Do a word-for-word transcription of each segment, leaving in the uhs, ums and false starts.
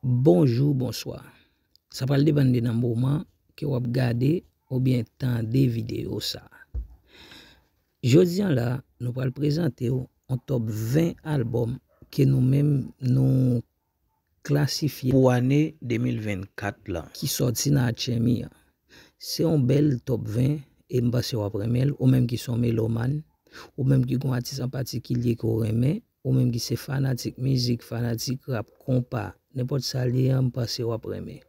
Bonjou, bonswa. Sa pral depann de nan moman ke w ap gade oubyen tande videyo sa. Jodi a la, nou pral prezante w yon top ven albòm ke nou menm nou klasifye pou ane de mil vennkat la, ki sòti nan Atchèmi an. Se yon bèl top ven e m panse w ap renmen l, ou menm ki se yon melomàn, ou menm ki gen yon atis an patikilye ke w renmen, ou menm ki se fanatik mizik, fanatik rap, konpa, nenpòt sa l ye an, m panse w ap renmen.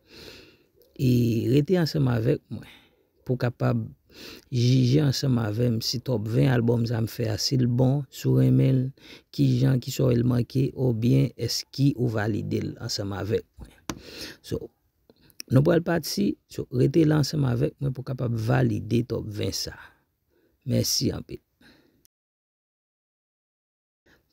E rete ansanm avèk mwen pou w kapab jije ansanm avè m si top ven albòm sa m fè a, si l bon, si w renmen l, kijan, kisa w wè l manke, oubyen èske ou valide l ansanm avèk mwen. So, nou pral pati, so, rete la ansanm avèk mwen pou w kapab valide top ven sa. Mèsi anpil.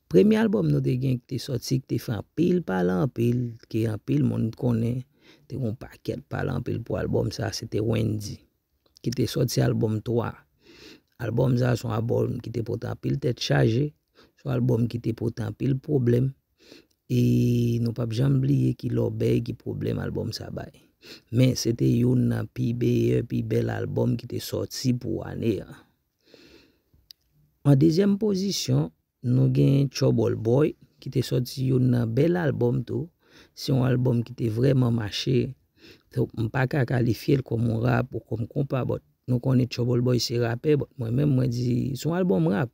Premye albòm nou te gen ki te sòti, ki te fè anpil pale anpil, ke anpil moun konnen, te gen yon pakèt pale anpil pou albòm sa, se te Wendyy, ki te sòti albòm twa. Albòm sa se yon albòm ki te pote anpil tèt chaje, se yon albòm ki te pote anpil pwoblèm, e nou p ap janm bliye ki lòbèy, ki pwoblèm albòm sa bay. Men se te youn nan pi meyè, pi bèl albòm ki te sòti pou ane an. An dezyèm pozisyon, nou gen Trouble Boy, ki te sòti youn nan bèl albòm tou. Se yon albòm ki te vrèman mache. Donk, m pa ka kalifye l kòm yon rap ou kòm konpa, but nou konnen Trouble Boy se rapè, but mwen menm, mwen di, se yon albòm rap.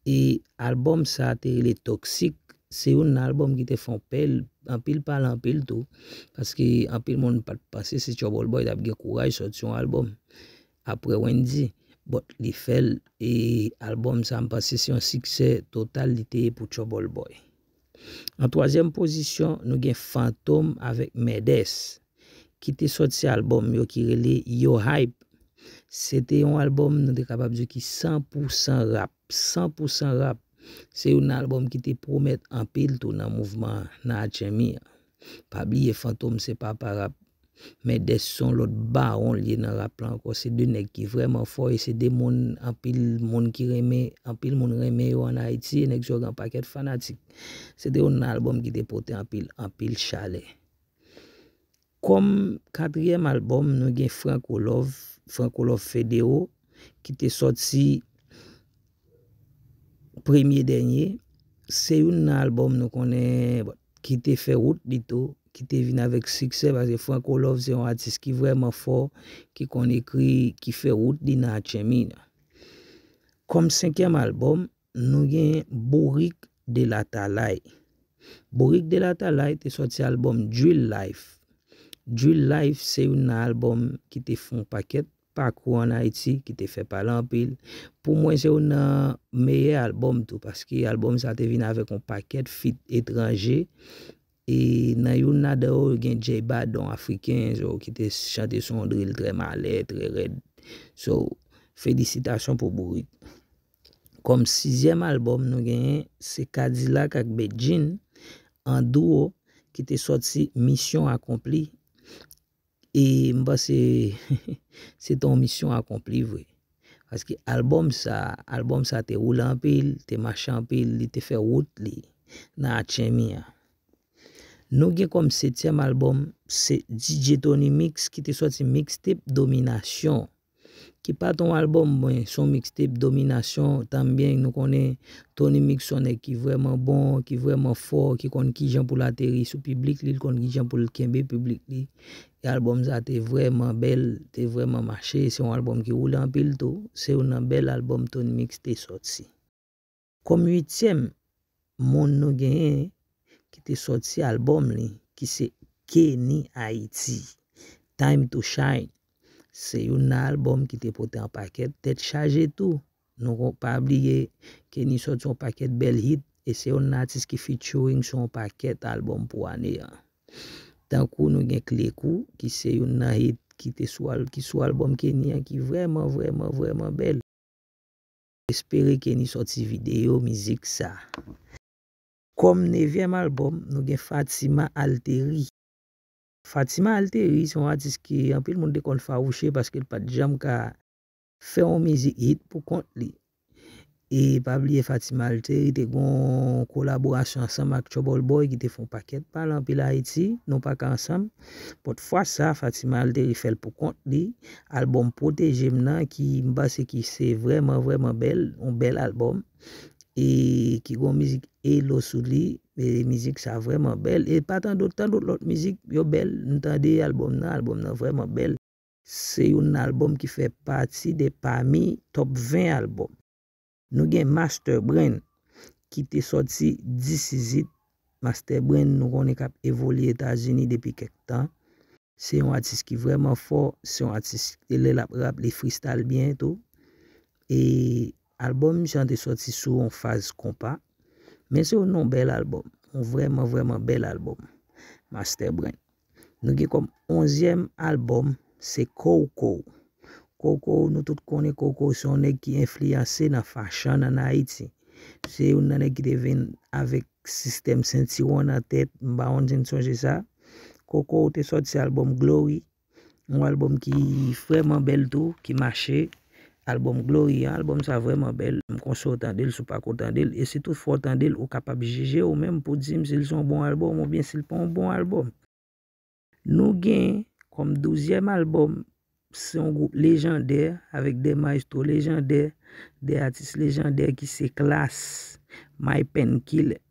E albòm sa te rele Toxic. Se youn nan albòm ki te fè anpil, anpil pale anpil tou. Paske anpil moun pa t panse se Trouble Boy t ap gen kouraj sòti yon albòm apre Wendyy. But li fè l, e albòm sa, m panse se yon siksè total li te ye pou Trouble Boy. An twazyèm pozisyon, nou gen Fantom avèk Medès, ki te sòti albòm yo ki rele Yo Hype. Se te yon albòm, nou te kapab di, ki san pou san rap. San pou san rap. Se youn nan albòm ki te pwomèt anpil tou nan mouvman an, nan Atchèmi an. Pa bliye Fantom se papa rap. Medès se yon lòt bawon li ye nan rap la ankò. Se de nèg ki vrèman fò e se de moun, anpil moun ki renmen, anpil moun renmen yo ann Ayiti, e nèg sa yo gen yon pakèt fanatik. Se te youn nan albòm ki te pote anpil, anpil chalè. Kòm katriyèm albòm, nou gen Franco Love, Franco Love Federo, ki te sòti premye dènye. Se youn nan albòm nou konnen, bon, ki te fè wout li tou, ki te vin avèk siksè, paske Franco Love se yon atis ki vrèman fò, ki konn ekri, ki fè wout li nan Atchèmi an. Kòm senkyèm albòm, nou gen Bourik de Latalay. Bourik de Latalay te sòti albòm Drill Life. Drill Life se youn nan albòm ki te fè yon pakèt pakou ann Ayiti, ki te fè pale anpil. Pou mwen, se youn nan meyè albòm tou, paske albòm sa te vin avèk yon pakèt feat etranje. E nan youn ladan yo, gen Jay Badon, afriken, so, ki te chante sou yon drill trè malè, trè rèd. So, felisitasyon pou Bourik. Kòm sizyèm albòm nou genyen, se K-Dilak ak Bedjine an duo ki te sòti Misyon Akonpli. E m panse se te yon misyon akonpli vre. Paske albòm sa, albòm sa te woule anpil, te mache anpil, li te fè wout li nan Atchèmi an. Nou gen kòm setyèm albòm, se D J Tony Mix ki te sòti mixtape Dominasyon, ki pa t yon albòm, men se yon mixtape Dominasyon. Tanbyen, nou konnen Tony Mix se yon nèg ki vrèman bon, ki vrèman fò, ki konn kijan pou l ateri sou piblik li, l konn kijan pou l kenbe piblik li. E albòm sa te vrèman bèl, te vrèman mache. Se yon albòm ki woule anpil tou. Se youn nan bèl albòm Tony Mix te sòti. Kòm uityèm moun nou genyen ki te sòti albòm li, ki se Kenny Haiti, Time to Shine. Se youn nan albòm ki te pote yon pakèt tèt chaje tou. Nou pa bliye, Kenny sòti yon pakèt bèl hit, e se youn nan atis ki featuring sou yon pakèt albòm pou ane an. Tankou nou gen Klekou, ki se youn nan hit ki te sou al-, ki sou albòm Kenny an, ki vrèman, vrèman, vrèman bèl. Espere Kenny sòti videyo mizik sa. Kòm nevyèm albòm, nou gen Fatima Alteri. Fatima Alteri se yon atis ke anpil moun te konn fawouche paske l pa t janm ka fè yon mizik hit pou kont li. E pa bliye Fatima Alteri te gen yon kolaborasyon ansanm ak Trouble Boy ki te fè yon pakèt pale anpil Ayiti, nou pa ka ansanm. But fwa sa, Fatima Alteri fè l pou kont li. Albòm Pwoteje M nan ki m panse ki se vrèman, vrèman bèl, yon bèl albòm. E ki gen yon mizik Elo sou li, e mizik sa vrèman bèl. E pa tan dòt, tan dòt lòt mizik, yo bèl. M tande albòm nan, albòm nan vrèman bèl. Se youn nan albòm ki fè pati de pami top ven albòm. Nou gen Master Brain ki te sòti This Is It. Master Brain nou konnen k ap evolye Etazini depi kèk tan. Se yon atis ki vrèman fò, se yon atis lè l ap rap, li freestyle byen tou. E albòm misye an te sòti sou yon faz konpa. Men se yon non bèl albòm, yon vrèman, vrèman bèl albòm. Master Brain. Nou gen kòm onzyèm albòm, se Coco. Coco, nou tout konnen Coco se yon nèg ki enfliyanse nan fashion ann Ayiti. Se youn nan nèg ki te vin avèk sistèm sentiwon nan tèt, m pa konn si n sonje sa. Coco te sòti albòm Glory, yon albòm ki vrèman bèl tou, ki mache. Albòm Glory an, albòm sa vrèman bèl. M konseye w tande l si w pako tande l. E si toutfwa w tande l, ou kapab jije ou menm pou di m si l se yon bon albòm oubyen si l pa yon bon albòm. Nou gen kòm douzyèm albòm, se yon gwoup lejandè avèk de maestro lejandè, de atis lejandè ki se Klass, My Painkiller.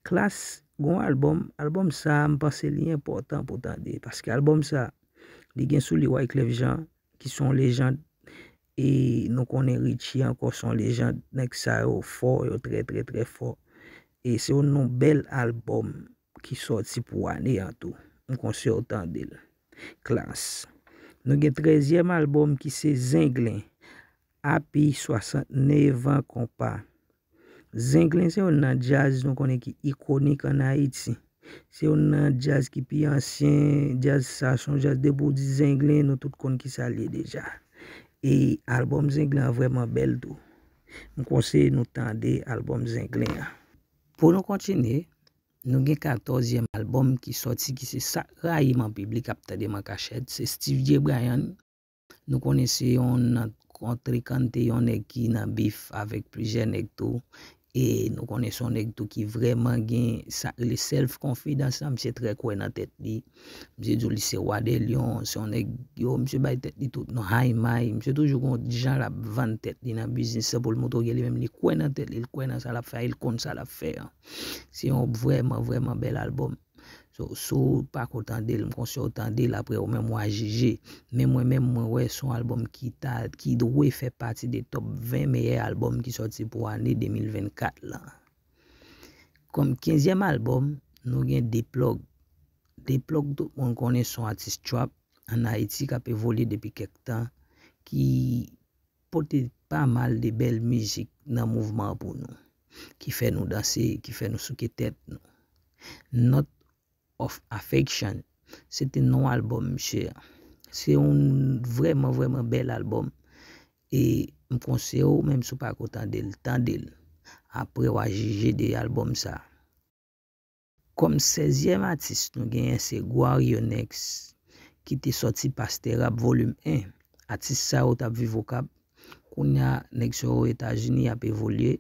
Klass gen yon albòm, albòm sa a, m panse li enpòtan pou tande, paske albòm sa a, li gen sou li Wyclef Jean, ki se yon lejand, e nou konnen Richie ankò se yon lejand, nèg sa yo fò, yo trè, trè, trè fò. E se yon non bèl albòm ki sòti pou ane an tou. M konseye w tande l. Klass. Nou gen trèzyèm albòm ki se Zenglen, Happy swasantnèf an konpa. Zenglen se youn nan djaz nou konnen ki ikonik ann Ayiti. Se youn nan djaz ki pi ansyen, djaz sa se yon djaz depi w di Zenglen, nou tout konn kisa l ye deja. E albòm Zenglen an vrèman bèl tou. M konseye nou tande albòm Zenglen an. Pou nou kontinye, nou gen katòzyèm albòm ki sòti, ki se Sa k Rayi M An Piblik ap tande m an kachèt, se Steve J. Bryan. Nou konnen se yon nan kontrikante, yon nèg ki nan bif avèk plizyè nèg tou. E nou konnen se yon nèg tou ki vrèman gen sa k rele self confidence la, misye trè kwè nan tèt li. Misye di w li se wa dè lyon, se yon nèg, yo, misye bay tèt li tout non, hay may, misye toujou gon jan l ap vann tèt li nan biznis lan pou l montre w gen li menm li kwè nan tèt li, li kwè nan sa l ap fè a, e li konn sa l ap fè an. Se yon vrèman, vrèman bèl albòm. So, si w pako tande l, m konseye w tande l, apre ou menm w a jije. Men mwen menm, mwen wè se yon albòm ki ta, ki dwe fè pati de top ven meyè albòm ki sòti pou ane de mil vennkat lan. Kòm kenzyèm albòm, nou gen Deplug. Deplug, tout moun konnen se yon atis trap ann Ayiti k ap evolye depi kèk tan, ki pote pa mal de bèl mizik nan mouvman an pou nou, ki fè nou danse, ki fè nou souke tèt nou. Note of Affection, se te non albòm misye a. Se yon vrèman, vrèman bèl albòm. E m konseye w, menm si w pako tande l, tande l. Apre w a jije de albòm sa. Kòm sèzyèm atis nou genyen se Guarionex ki te sòti Pastè Rap Volim en. Atis sa yo t ap viv Okap. Kounye a, nèg sa yo Etazini y ap evolye.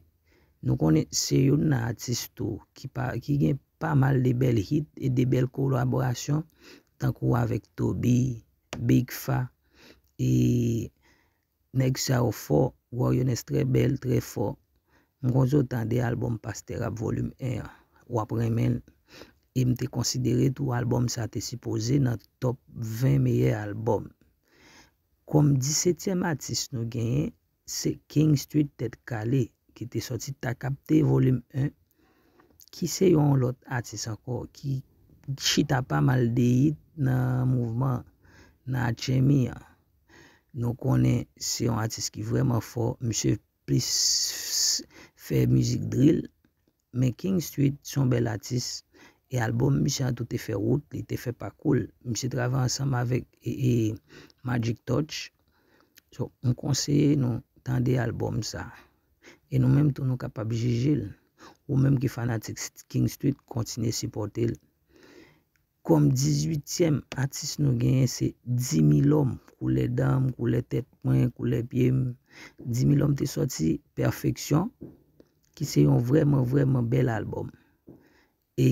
Nou konnen se youn nan atis tou ki pa, ki gen pa mal de bèl hit e de bèl kolaborasyon, tankou avèk Toby, Big Fa, e nèg sa yo fò, Guarionex trè bèl, trè fò. M konn si w tande albòm Pastè Rap Volim en an, w ap renmen l. E m te konsidere tou albòm sa te sipoze nan top ven meyè albòm. Kòm disetyèm atis nou genyen, se King Street Tèt Kale, ki te sòti Takapte Volim en, ki se yon lòt atis ankò, ki chita pa mal de hit nan mouvman, nan atchemi an. Nou konnen se yon atis ki vrèman fò, misye plis fè mizik drill, men King Street se yon bèl atis, e albòm misye an tou te fè wout li, te fè pakou l. Misye travay ansanm avèk, e, e, Magic Touch. So, m konseye nou tande albòm sa. E nou menm tou nou kapab jije l. Ou menm ki fanatik King Street, kontinye sipòte l. Kòm dizuityèm atis nou genyen se Dimilòm, koulè dan m, koulè tèt mwen, koulè pye m. Dimilòm te sòti Pèfeksyon, ki se yon vrèman, vrèman bèl albòm. E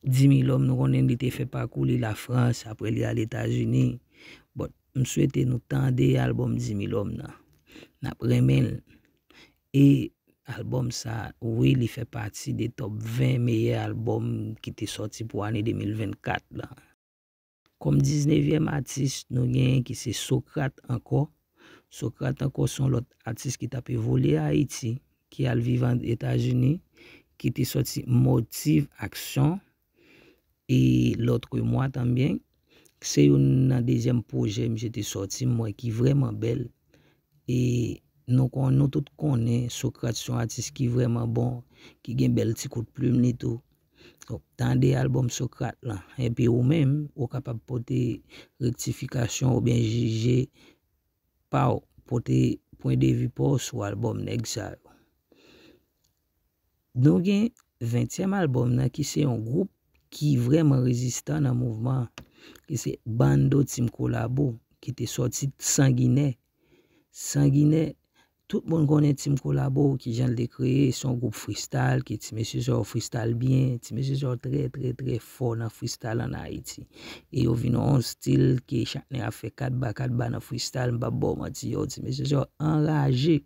Dimilòm, nou konnen li te fè pakou li Lafrans, apre li al Etazini. But, m swete nou tande albòm Dimilòm nan. N ap renmen l. E albòm sa, wi, li fè pati de top ven meyè albòm ki te sòti pou ane de mil vennkat la. Kòm diznevyèm atis, nou genyen ki se Socrate ankò. Socrate ankò se yon lòt atis ki t ap evolye Ayiti, ki al viv an Etazini, ki te sòti Motive Action e L'autre moi tanbyen. Se youn nan dezyèm pwojè misye te sòti, m wè ki vrèman bèl. E nou kon, nou tout konnen Socrate se yon atis ki vrèman bon, ki gen bèl ti kout plim li tou. Donk, tande albòm Socrate lan. Epi ou menm, ou kapab pote rektifikasyon oubyen jije pa w, pote pwen de vi pa w sou albòm nèg sa yo. Nou gen ventyèm albòm nan ki se yon gwoup ki vrèman rezistan nan mouvman an, ki se Bando Team Kolabo, ki te sòti Sanginè. Sanginè, tout moun konnen Team Kolabo, ki jan l te kreye, se yon gwoup freestyle, ki ti mesye sa yo freestyle byen, ti mesye sa yo trè, trè, trè fò nan freestyle ann Ayiti. E yo vin yon stil ke chak nèg ap fè kat ba, kat ba nan freestyle, m p ap ba w manti, yo, ti mesye sa yo anraje.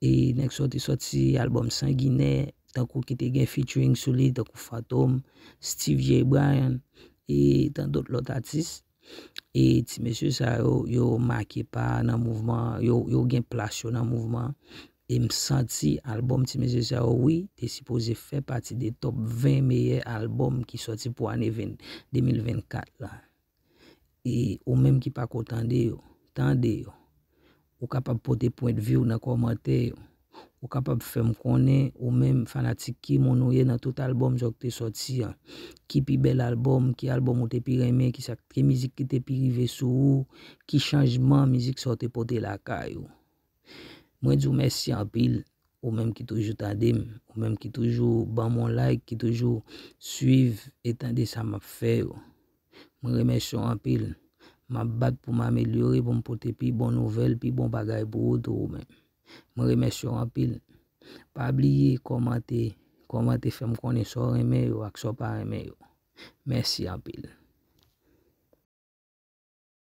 E nèg sa yo te sòti albòm Sanginè, tankou ki te gen featuring sou li, tankou Fantom, Steve J. Bryan, e tan dòt lòt atis. E ti mesye sa yo, yo make pa nan mouvman, yo, yo gen plas yo nan mouvman. E m santi albòm ti mesye sa yo, wi, te sipoze fè pati de top ven meyè albòm ki sòti pou ane ven, de mil vennkat la. E ou menm ki pako tande yo, tande yo. Ou kapab pote pwendvi w nan kòmantè yo. Ou kapab fè m konnen, ou menm fanatik, ki moun ou ye nan tout albòm sa w te sòti an. Ki pi bèl albòm, ki albòm ou te pi renmen, ki sa, ki mizik ki te pi rive sou ou, ki chanjman mizik sa w te pote lakay ou. Mwen di w mèsi anpil, ou menm ki toujou tande m, ou menm ki toujou ban m yon like, ki toujou swiv e tande sa m ap fè yo. Mwen remèsye w anpil. M ap bat pou m amelyore, pou m pote pi bon nouvèl, pi bon bagay pou ou tou ou menm. Mwen remèsye w anpil. Pa bliye kòmante, kòmante, fè m konnen sa w renmen yo ak sa w pa renmen yo. Mèsi anpil.